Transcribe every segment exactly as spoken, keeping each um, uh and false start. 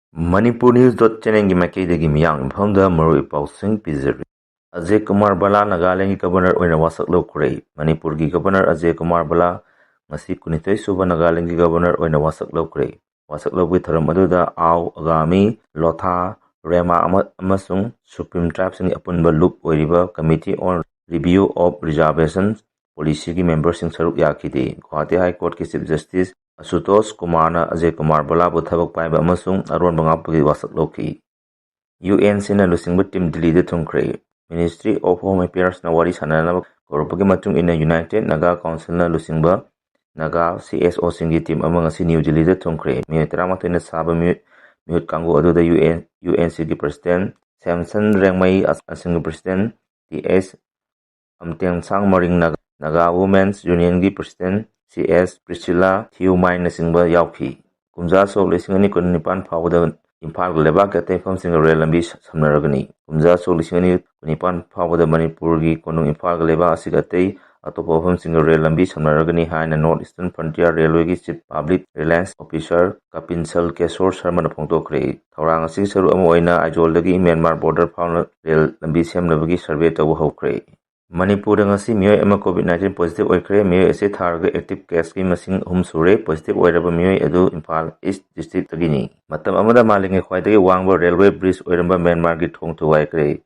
Manipur News dot channelꯒꯤ ꯃꯥꯏꯀꯩꯗꯒꯤ ꯃꯤꯌꯥꯝꯒꯤ ꯃꯐꯝꯗ ꯃꯔꯨꯑꯣꯏꯕ ꯄꯥꯎꯁꯤꯡ ꯄꯤꯖꯔꯤ꯫ ꯑꯖꯌ ꯀꯨꯃꯥꯔ ꯕꯂꯥ ꯅꯥꯒꯥꯂꯦꯟꯗꯒꯤ ꯒꯕꯔꯅꯔ ꯑꯣꯏꯅ ꯋꯥꯁꯛ ꯂꯧꯈ꯭ꯔꯦ꯫ ꯃꯅꯤꯄꯨꯔꯒꯤ ꯒꯕꯔꯅꯔ ꯑꯖꯌ ꯀꯨꯃꯥꯔ ꯕꯂꯥ ꯉꯁꯤ ꯀꯨꯟꯅꯤꯊꯣꯏ ꯁꯨꯕ ꯅꯥꯒꯥꯂꯦꯟꯗꯒꯤ ꯒꯕꯔꯅꯔ ꯑꯣꯏꯅ ꯋꯥꯁꯛ ꯂꯧꯈ꯭ꯔꯦ꯫ ꯋꯥꯁꯛ ꯂꯧꯕꯒꯤ ꯊꯧꯔꯝ ꯑꯗꯨꯗ ꯑꯥꯎ, ꯑꯒꯥꯃꯤ, ꯂꯣꯊꯥ, ꯔꯦꯃꯥ ꯑꯃ-, ꯑꯃꯁꯨꯡ ꯁꯨꯄ꯭ꯔꯤꯝ ꯇ꯭ꯔꯥꯏꯕꯁꯤꯡꯒꯤ ꯑꯄꯨꯟꯕ ꯂꯨꯞ ꯑꯣꯏꯔꯤꯕ Committee on Review of Reservation Policyꯒꯤ ꯃꯦꯝꯕꯔꯁꯤꯡ ꯁꯔꯨꯛ ꯌꯥꯈꯤꯗꯦ꯫ ꯒꯨꯋꯥꯍꯥꯇꯤ ꯍꯥꯏ ꯀꯣꯔꯠꯀꯤ ꯆꯤꯐ ꯖꯁꯇꯤꯁ ꯑꯁꯨꯇꯣꯁ ꯀꯨꯃꯥꯔꯅ ꯑꯖꯌ ꯀꯨꯃꯥꯔ ꯕꯂꯥꯕꯨ ꯊꯕꯛ ꯄꯥꯏꯕ ꯑꯃꯁꯨꯡ ꯑꯔꯣꯟꯕ ꯉꯥꯛꯄꯒꯤ ꯋꯥꯁꯛ ꯂꯧꯈꯤ꯫ ꯌꯨ ꯑꯦꯟ ꯁꯤꯅ ꯂꯨꯆꯤꯡꯕ ꯇꯤꯝ ꯗꯤꯜꯂꯤꯗ ꯊꯨꯡꯈ꯭ꯔꯦ꯫ Ministry of Home Affairsꯅ ꯋꯥꯔꯤ ꯁꯥꯟꯅꯅꯕ ꯀꯧꯔꯛꯄꯒꯤ ꯃꯇꯨꯡ ꯏꯟꯅ, United Naga Councilꯅ ꯂꯨꯆꯤꯡꯕ ꯅꯥꯒꯥ ꯁꯤ ꯑꯦꯁ ꯑꯣꯁꯤꯡꯒꯤ ꯇꯤꯝ ꯑꯃ ꯉꯁꯤ ꯅ꯭ꯌꯨ ꯗꯤꯜꯂꯤꯗ ꯊꯨꯡꯈ꯭ꯔꯦ꯫ ꯃꯤꯅꯤꯠ ꯇꯔꯥꯃꯥꯊꯣꯏꯅ ꯁꯥꯕ ꯃꯤꯍꯨꯠ, ꯃꯤꯍꯨꯠ ꯀꯥꯡꯕꯨ ꯑꯗꯨꯗ ꯌꯨ ꯑꯦꯟ, ꯌꯨ ꯑꯦꯟ ꯁꯤꯒꯤ ꯄ꯭ꯔꯁꯤꯗꯦꯟ ꯁꯦꯝꯁꯟ ꯔꯦꯡꯃꯩ, ꯑꯁ-, ꯑꯁꯤꯡꯒꯤ ꯄ꯭ꯔꯁꯤꯗꯦꯟ ꯇꯤ ꯑꯦꯁ ꯑꯝꯇꯦꯟꯁꯥꯡ ꯃꯔꯤꯡ, ꯅꯥꯒꯥ, ꯅꯥꯒꯥ ꯋꯨꯃꯦꯟꯁ ꯌꯨꯅꯤꯌꯟꯒꯤ ꯄ꯭ꯔꯁꯤꯗꯦꯟ ꯁꯤ ꯑꯦꯁ ꯄ꯭ꯔꯤꯁꯤꯂꯥ ꯊꯤꯌꯨꯃꯥꯏꯅꯆꯤꯡꯕ ꯌꯥꯎꯈꯤ꯫ ꯀꯨꯝꯖꯥ ꯁꯣꯛ ꯂꯤꯁꯤꯡ ꯑꯅꯤ ꯀꯨꯟꯅꯤꯄꯥꯟ ꯐꯥꯎꯕꯗ ꯏꯝꯐꯥꯜꯒ ꯂꯩꯕꯥꯛꯀꯤ ꯑꯇꯩ ꯃꯐꯝꯁꯤꯡꯒ ꯔꯦꯜ ꯂꯝꯕꯤ ꯁ-, ꯁꯝꯅꯔꯒꯅꯤ꯫ ꯀꯨꯝꯖꯥ ꯁꯣꯛ ꯂꯤꯁꯤꯡ ꯑꯅꯤ ꯀꯨꯟꯅꯤꯄꯥꯟ ꯐꯥꯎꯕꯗ ꯃꯅꯤꯄꯨꯔꯒꯤ ꯀꯣꯅꯨꯡ ꯏꯝꯐꯥꯜꯒ ꯂꯩꯕꯥꯛ ꯑꯁꯤꯒꯤ ꯑꯇꯩ ꯑꯇꯣꯞꯄ ꯃꯐꯝꯁꯤꯡꯒ ꯔꯦꯜ ꯂꯝꯕꯤ ꯁꯝꯅꯔꯒꯅꯤ ꯍꯥꯏꯅ North Eastern Frontier Railwayꯒꯤ Chief Public Relations Officer ꯀꯄꯤꯟꯁꯜ ꯀꯦꯁꯣꯔ ꯁꯔꯃꯅ ꯐꯣꯡꯗꯣꯛꯈ꯭ꯔꯦ꯫ ꯊꯧꯔꯥꯡ ꯑꯁꯤꯒꯤ ꯁꯔꯨꯛ ꯑꯃ ꯑꯣꯏꯅ ꯑꯥꯏꯖꯣꯜꯗꯒꯤ ꯃ꯭ꯌꯥꯟꯃꯥꯔ border ꯐꯥꯎꯅ ꯔꯦꯜ ꯂꯝꯕꯤ ꯁꯦꯝꯅꯕꯒꯤ ꯁꯔꯚꯦ ꯇꯧꯕ ꯍꯧꯈ꯭ꯔꯦ꯫ ꯃꯅꯤꯄꯨꯔꯗ ꯉꯁꯤ ꯃꯤꯑꯣꯏ ꯑꯃ COVID nineteen positive ꯑꯣꯏꯈ꯭ꯔꯦ꯫ ꯃꯤꯑꯣꯏ ꯑꯁꯤ ꯊꯥꯔꯒ active caseꯀꯤ ꯃꯁꯤꯡ ꯑꯍꯨꯝ ꯁꯨꯔꯦ꯫ Positive ꯑꯣꯏꯔꯕ ꯃꯤꯑꯣꯏ ꯑꯗꯨ ꯏꯝꯐꯥꯜ East districtꯇꯒꯤꯅꯤ꯫ ꯃꯇꯝ ꯑꯃꯗ ꯃꯥꯂꯦꯝꯒꯤ ꯈ꯭ꯋꯥꯏꯗꯒꯤ ꯋꯥꯡꯕ railway bridge ꯑꯣꯏꯔꯝꯕ ꯃ꯭ꯌꯥꯟꯃꯥꯔꯒꯤ ꯊꯣꯡ ꯊꯨꯒꯥꯏꯈ꯭ꯔꯦ꯫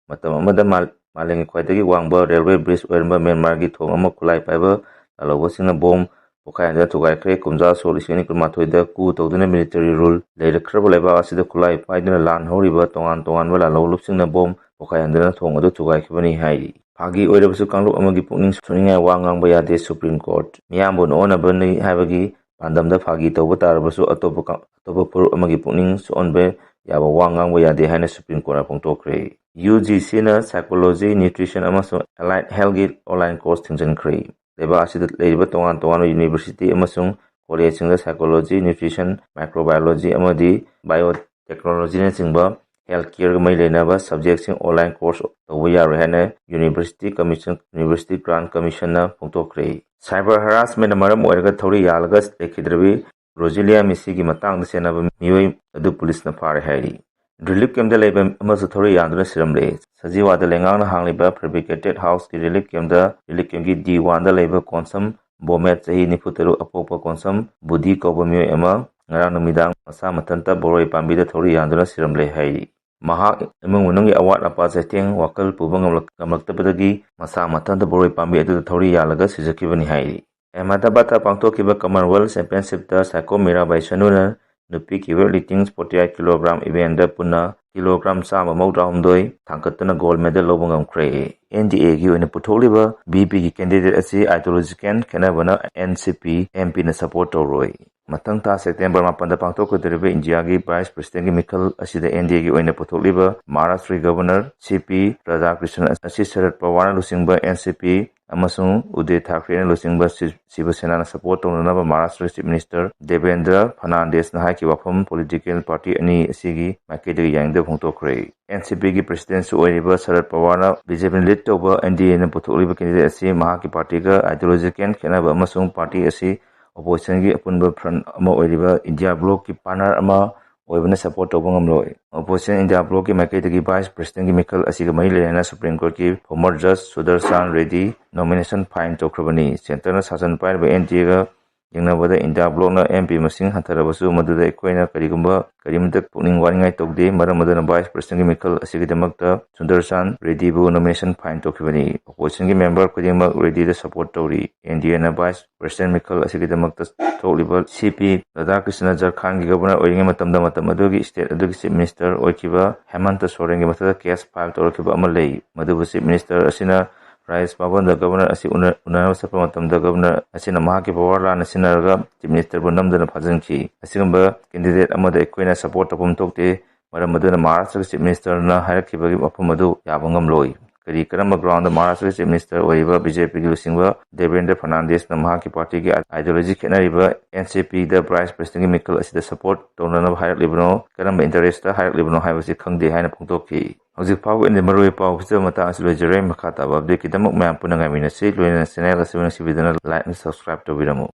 ꯃꯇꯝ ꯑꯃꯗ ꯃꯥ-, ꯃꯥꯂꯦꯝꯒꯤ ꯈ꯭ꯋꯥꯏꯗꯒꯤ ꯋꯥꯡꯕ railway bridge ꯑꯣꯏꯔꯝꯕ ꯃ꯭ꯌꯥꯟꯃꯥꯔꯒꯤ ꯊꯣꯡ ꯑꯃ ꯈꯨꯠꯂꯥꯏ ꯄꯥꯏꯕ ꯂꯥꯜꯍꯧꯕꯁꯤꯡꯅ ꯕꯣꯝ ꯄꯣꯈꯥꯏꯍꯟꯗꯨꯅ ꯊꯨꯒꯥꯏꯈ꯭ꯔꯦ꯫ ꯀꯨꯝꯖꯥ ꯁꯣꯛ ꯂꯤꯁꯤꯡ ꯑꯅꯤ ꯀꯨꯟꯃꯥꯊꯣꯏꯗ coup ꯇꯧꯗꯨꯅ military rule ꯂꯩꯔꯛꯈ꯭ꯔꯕ ꯂꯩꯕꯥꯛ ꯑꯁꯤꯗ ꯈꯨꯠꯂꯥꯏ ꯄꯥꯏꯗꯨꯅ ꯂꯥꯟ ꯍꯧꯔꯤꯕ ꯇꯣꯉꯥꯟ ꯇꯣꯉꯥꯟꯕ ꯂꯥꯜꯍꯧꯂꯨꯞꯁꯤꯡꯅ ꯕꯣꯝ ꯄꯣꯈꯥꯏꯍꯟꯗꯨꯅ ꯊꯣꯡ ꯑꯗꯨ ꯊꯨꯒꯥꯏꯈꯤꯕꯅꯤ ꯍꯥꯏꯔꯤ꯫ ꯐꯥꯒꯤ ꯑꯣꯏꯔꯕꯁꯨ ꯀꯥꯡꯂꯨꯞ ꯑꯃꯒꯤ ꯄꯨꯛꯅꯤꯡ ꯁꯣꯛꯅꯤꯡꯉꯥꯏ ꯋꯥ ꯉꯥꯡꯕ ꯌꯥꯗꯦ꯫ Supreme Court ꯃꯤꯌꯥꯝꯕꯨ ꯅꯣꯛꯅꯕꯅꯤ ꯍꯥꯏꯕꯒꯤ ꯄꯥꯟꯗꯝꯗ ꯐꯥꯒꯤ ꯇꯧꯕ ꯇꯥꯔꯕꯁꯨ ꯑꯇꯣꯞꯄ ꯀ-, ꯑꯇꯣꯞꯄ ꯐꯨꯔꯨꯞ ꯑꯃꯒꯤ ꯄꯨꯛꯅꯤꯡ ꯁꯣꯛꯍꯟꯕ ꯌꯥꯕ ꯋꯥ ꯉꯥꯡꯕ ꯌꯥꯗꯦ ꯍꯥꯏꯅ Supreme Courtꯅ ꯐꯣꯡꯗꯣꯛꯈ꯭ꯔꯦ꯫ UGCꯅ psychology, nutrition ꯑꯃꯁꯨꯡ allied healthꯀꯤ online course ꯊꯤꯡꯖꯤꯟꯈ꯭ꯔꯦ꯫ ꯂꯩꯕꯥꯛ ꯑꯁꯤꯗ ꯂꯩꯔꯤꯕ ꯇꯣꯉꯥꯟ ꯇꯣꯉꯥꯟꯕ university ꯑꯃꯁꯨꯡ collegeꯁꯤꯡꯗ psychology, nutrition, microbiology ꯑꯃꯗꯤ biotechnologyꯅꯆꯤꯡꯕ health careꯒ ꯃꯔꯤ ꯂꯩꯅꯕ subjectꯁꯤꯡ online course ꯇꯧꯕ ꯌꯥꯔꯣꯏ ꯍꯥꯏꯅ University Commission, University Grant Commissionꯅ ꯐꯣꯡꯗꯣꯛꯈ꯭ꯔꯦ꯫ Cyber harassmentꯅ ꯃꯔꯝ ꯑꯣꯏꯔꯒ ꯊꯧꯔꯤ ꯌꯥꯜꯂꯒ ꯂꯩꯈꯤꯗ꯭ꯔꯕꯤ ꯔꯣꯖꯤꯂꯤꯌꯥ ꯃꯤꯁꯤꯒꯤ ꯃꯇꯥꯡꯗ ꯆꯦꯟꯅꯕ ꯃꯤꯑꯣꯏ ꯑꯗꯨ ꯄꯨꯂꯤꯁꯅ ꯐꯥꯔꯦ ꯍꯥꯏꯔꯤ꯫ ꯔꯤꯂꯤꯐ ꯀꯦꯝꯞꯇ ꯂꯩꯕ ꯑꯃꯁꯨ ꯊꯧꯔꯤ ꯌꯥꯟꯗꯨꯅ ꯁꯤꯔꯝꯂꯦ꯫ ꯁꯖꯤꯋꯥꯗ ꯂꯩꯉꯥꯛꯅ ꯍꯥꯡꯂꯤꯕ ꯐꯦꯕ꯭ꯔꯤꯀꯦꯇꯦꯠ ꯍꯥꯎꯁꯀꯤ ꯔꯤꯂꯤꯐ ꯀꯦꯝꯞꯇ, ꯔꯤꯂꯤꯐ ꯀꯦꯝꯞꯀꯤ ꯗꯤ ꯋꯥꯟꯗ ꯂꯩꯕ ꯀꯣꯟꯁꯝ ꯕꯣꯃꯦꯠ, ꯆꯍꯤ ꯅꯤꯐꯨ ꯇꯔꯨꯛ, ꯑꯄꯣꯛꯄ ꯀꯣꯟꯁꯝ ꯕꯨꯙꯤ ꯀꯧꯕ ꯃꯤꯑꯣꯏ ꯑꯃ ꯉꯔꯥꯡ ꯅꯨꯃꯤꯗꯥꯡ ꯃꯁꯥ ꯃꯊꯟꯇ ꯕꯣꯔꯣꯏ ꯄꯥꯝꯕꯤꯗ ꯊꯧꯔꯤ ꯌꯥꯟꯗꯨꯅ ꯁꯤꯔꯝꯂꯦ ꯍꯥꯏꯔꯤ꯫ ꯃꯍꯥꯛ ꯏꯃꯨꯡ ꯃꯅꯨꯡꯒꯤ ꯑꯋꯥꯠ ꯑꯄꯥ ꯆꯩꯊꯦꯡ ꯋꯥꯀꯜ ꯄꯨꯕ ꯉꯝꯂꯛ-, ꯉꯝꯂꯛꯇꯕꯗꯒꯤ ꯃꯁꯥ ꯃꯊꯟꯇ ꯕꯣꯔꯣꯏ ꯄꯥꯝꯕꯤ ꯑꯗꯨꯗ ꯊꯧꯔꯤ ꯌꯥꯜꯂꯒ ꯁꯤꯖꯈꯤꯕꯅꯤ ꯍꯥꯏꯔꯤ꯫ ꯑꯍꯃꯦꯗꯥꯕꯥꯗꯇ ꯄꯥꯡꯊꯣꯛꯈꯤꯕ ꯀꯃꯟꯋꯦꯜꯊ ꯆꯦꯝꯄꯤꯌꯟꯁꯤꯞꯇ ꯁꯥꯏꯀꯣ ꯃꯤꯔꯥꯕꯥꯏ ꯆꯅꯨꯅ ꯅꯨꯄꯤꯒꯤ weight lifting forty eight kilogram eventꯗ ꯄꯨꯟꯅ kilogram ꯆꯥꯝꯃ ꯃꯧꯗ꯭ꯔꯥ ꯍꯨꯝꯗꯣꯏ ꯊꯥꯡꯒꯠꯇꯨꯅ gold medal ꯂꯧꯕ ꯉꯝꯈ꯭ꯔꯦ꯫ ꯑꯦꯟ ꯗꯤ ꯑꯦꯒꯤ ꯑꯣꯏꯅ ꯄꯨꯊꯣꯛꯂꯤꯕ ꯕꯤ ꯄꯤꯒꯤ candidate ꯑꯁꯤ ideological ꯈꯦꯠꯅꯕꯅ ꯑꯦꯟ ꯁꯤ ꯄꯤ, ꯑꯦꯝ ꯄꯤꯅ support ꯇꯧꯔꯣꯏ꯫ ꯃꯊꯪ ꯊꯥ ꯁꯦꯞꯇꯦꯝꯕꯔ ꯃꯥꯄꯟꯗ ꯄꯥꯡꯊꯣꯛꯀꯗꯧꯔꯤꯕ ꯏꯟꯗꯤꯌꯥꯒꯤ vice presidentꯀꯤ ꯃꯤꯈꯜ ꯑꯁꯤꯗ ꯑꯦꯟ ꯗꯤ ꯑꯦꯒꯤ ꯑꯣꯏꯅ ꯄꯨꯊꯣꯛꯂꯤꯕ ꯃꯍꯥꯔꯥꯁꯇ꯭ꯔꯒꯤ ꯒꯕꯔꯅꯔ ꯁꯤ ꯄꯤ ꯔꯥꯙꯥꯀ꯭ꯔꯤꯁꯅꯟ ꯑꯁꯤ ꯁꯔꯠ ꯄꯋꯥꯔꯅ ꯂꯨꯆꯤꯡꯕ ꯑꯦꯟ ꯁꯤ ꯄꯤ ꯑꯃꯁꯨꯡ ꯎꯗꯦ ꯊꯥꯀ꯭ꯔꯦꯅ ꯂꯨꯆꯤꯡꯕ ꯁꯤ-, ꯁꯤꯕ ꯁꯦꯅꯥꯅ support ꯇꯧꯅꯅꯕ ꯃꯍꯥꯔꯥꯁꯇ꯭ꯔ Chief Minister ꯗꯦꯕꯦꯟꯗ꯭ꯔ ꯐꯔꯅꯥꯟꯗꯦꯁꯅ ꯍꯥꯏꯈꯤꯕ ꯋꯥꯐꯝ political party ꯑꯅꯤ ꯑꯁꯤꯒꯤ ꯃꯥꯏꯀꯩꯗꯒꯤ ꯌꯥꯅꯤꯡꯗꯕ ꯐꯣꯡꯗꯣꯛꯈ꯭ꯔꯦ꯫ ꯑꯦꯟ ꯁꯤ ꯄꯤꯒꯤ presidentꯁꯨ ꯑꯣꯏꯔꯤꯕ ꯁꯔꯠ ꯄꯋꯥꯔꯅ ꯕꯤ ꯖꯦ ꯄꯤꯅ lead ꯇꯧꯕ ꯑꯦꯟ ꯗꯤ ꯑꯦꯅ ꯄꯨꯊꯣꯛꯂꯤꯕ candidate ꯑꯁꯤ ꯃꯍꯥꯛꯀꯤ partyꯒ ideological ꯈꯦꯠꯅꯕ ꯑꯃꯁꯨꯡ party ꯑꯁꯤ oppositionꯒꯤ ꯑꯄꯨꯟꯕ front ꯑꯃ ꯑꯣꯏꯔꯤꯕ ꯏꯟꯗꯤꯌꯥ blocꯀꯤ partner ꯑꯃ ꯑꯣꯏꯕꯅ support ꯇꯧꯕ ꯉꯝꯂꯣꯏ꯫ Opposition ꯏꯟꯗꯤꯌꯥ blocꯀꯤ ꯃꯥꯏꯀꯩꯗꯒꯤ vice presidentꯀꯤ ꯃꯤꯈꯜ ꯑꯁꯤꯒ ꯃꯔꯤ ꯂꯩꯅꯅ Supreme Courtꯀꯤ former judge Sudarshan Reddy nomination fine ꯇꯧꯈ꯭ꯔꯕꯅꯤ꯫ Centreꯅ ꯁꯥꯁꯟ ꯄꯥꯏꯔꯤꯕ ꯑꯦꯟ ꯗꯤ ꯑꯦꯒ ꯌꯦꯡꯅꯕꯗ ꯏꯟꯗꯤꯌꯥ blocꯅ ꯑꯦꯝ ꯄꯤ ꯃꯁꯤꯡ ꯍꯟꯊꯔꯕꯁꯨ ꯃꯗꯨꯗ ꯑꯩꯈꯣꯏꯅ ꯀꯔꯤꯒꯨꯝꯕ, ꯀꯔꯤꯃꯇ ꯄꯨꯛꯅꯤꯡ ꯋꯥꯅꯤꯡꯉꯥꯏ ꯇꯧꯗꯦ꯫ ꯃꯔꯝ ꯑꯗꯨꯅ vice presidentꯀꯤ ꯃꯤꯈꯜ ꯑꯁꯤꯒꯤꯗꯃꯛꯇ ꯁꯨꯟꯗꯔꯁꯥꯟ ꯔꯦꯗꯤꯕꯨ nomination fine ꯇꯧꯈꯤꯕꯅꯤ꯫ Oppositionꯒꯤ member ꯈꯨꯗꯤꯡꯃꯛ ꯔꯦꯗꯤꯗ support ꯇꯧꯔꯤ꯫ ꯑꯦꯟ ꯗꯤ ꯑꯦꯅ vice president ꯃꯤꯈꯜ ꯑꯁꯤꯒꯤꯗꯃꯛꯇ ꯊꯣꯛꯂꯤꯕ ꯁꯤ ꯄꯤ ꯔꯥꯙꯥꯀ꯭ꯔꯤꯁꯅ ꯖꯔꯈꯥꯟꯒꯤ governor ꯑꯣꯏꯔꯤꯉꯩ ꯃꯇꯝꯗ, ꯃꯇꯝ ꯑꯗꯨꯒꯤ state ꯑꯗꯨꯒꯤ chief minister ꯑꯣꯏꯈꯤꯕ ꯍꯦꯃꯟꯇ ꯁꯣꯔꯦꯟꯒꯤ ꯃꯊꯛꯇ case file ꯇꯧꯔꯛꯈꯤꯕ ꯑꯃ ꯂꯩ꯫ ꯃꯗꯨꯕꯨ chief minister ꯑꯁꯤꯅ ꯔꯥꯖ ꯚꯕꯟꯗ governor ꯑꯁꯤ ꯎꯅ-, ꯎꯅꯅꯕ ꯆꯠꯄ ꯃꯇꯝꯗ governor ꯑꯁꯤꯅ ꯃꯍꯥꯛꯀꯤ power ꯂꯥꯟꯅ ꯁꯤꯖꯤꯟꯅꯔꯒ chief ministerꯕꯨ ꯅꯝꯗꯅ ꯐꯥꯖꯤꯟꯈꯤ꯫ ꯑꯁꯤꯒꯨꯝꯕ candidate ꯑꯃꯗ ꯑꯩꯈꯣꯏꯅ support ꯇꯧꯐꯝ ꯊꯣꯛꯇꯦ꯫ ꯃꯔꯝ ꯑꯗꯨꯅ ꯃꯍꯥꯔꯥꯁꯇ꯭ꯔꯒꯤ chief ministerꯅ ꯍꯥꯏꯔꯛꯈꯤꯕꯒꯤ ꯋꯥꯐꯝ ꯑꯗꯨ ꯌꯥꯕ ꯉꯝꯂꯣꯏ꯫ ꯀꯔꯤ ꯀꯔꯝꯕ groundꯗ ꯃꯍꯥꯔꯥꯁꯇ꯭ꯔꯒꯤ chief minister ꯑꯣꯏꯔꯤꯕ ꯕꯤ ꯖꯦ ꯄꯤꯒꯤ ꯂꯨꯆꯤꯡꯕ ꯗꯦꯕꯦꯟꯗ꯭ꯔ ꯐꯔꯅꯥꯟꯗꯦꯁꯅ ꯃꯍꯥꯛꯀꯤ partyꯒꯤ ideology ꯈꯦꯠꯅꯔꯤꯕ ꯑꯦꯟ ꯁꯤ ꯄꯤꯗ vice presidentꯀꯤ ꯃꯤꯈꯜ ꯑꯁꯤꯗ support ꯇꯧꯅꯅꯕ ꯍꯥꯏꯔꯛꯂꯤꯕꯅꯣ, ꯀꯔꯝꯕ interestꯇ ꯍꯥꯏꯔꯛꯂꯤꯕꯅꯣ ꯍꯥꯏꯕꯁꯤ ꯈꯪꯗꯦ ꯍꯥꯏꯅ ꯐꯣꯡꯗꯣꯛꯈꯤ꯫ ꯍꯧꯖꯤꯛ ꯐꯥꯎꯕꯒꯤ ꯑꯣꯏꯅꯗꯤ ꯃꯔꯨꯑꯣꯏꯕ ꯄꯥꯎ ꯈꯤꯇꯪ ꯃꯇꯥꯡ ꯑꯁꯤ ꯂꯣꯏꯖꯔꯦ꯫ ꯃꯈꯥ ꯇꯥꯕ updateꯀꯤꯗꯃꯛ ꯃꯌꯥꯝ ꯄꯨꯟꯅ ꯉꯥꯏꯃꯤꯟꯅꯁꯤ꯫ ꯂꯣꯏꯅꯅ channel ꯑꯁꯤ ꯅꯨꯡꯁꯤꯕꯤꯗꯨꯅ like ꯑꯃꯁꯨꯡ subscribe ꯇꯧꯕꯤꯔꯝꯃꯨ꯫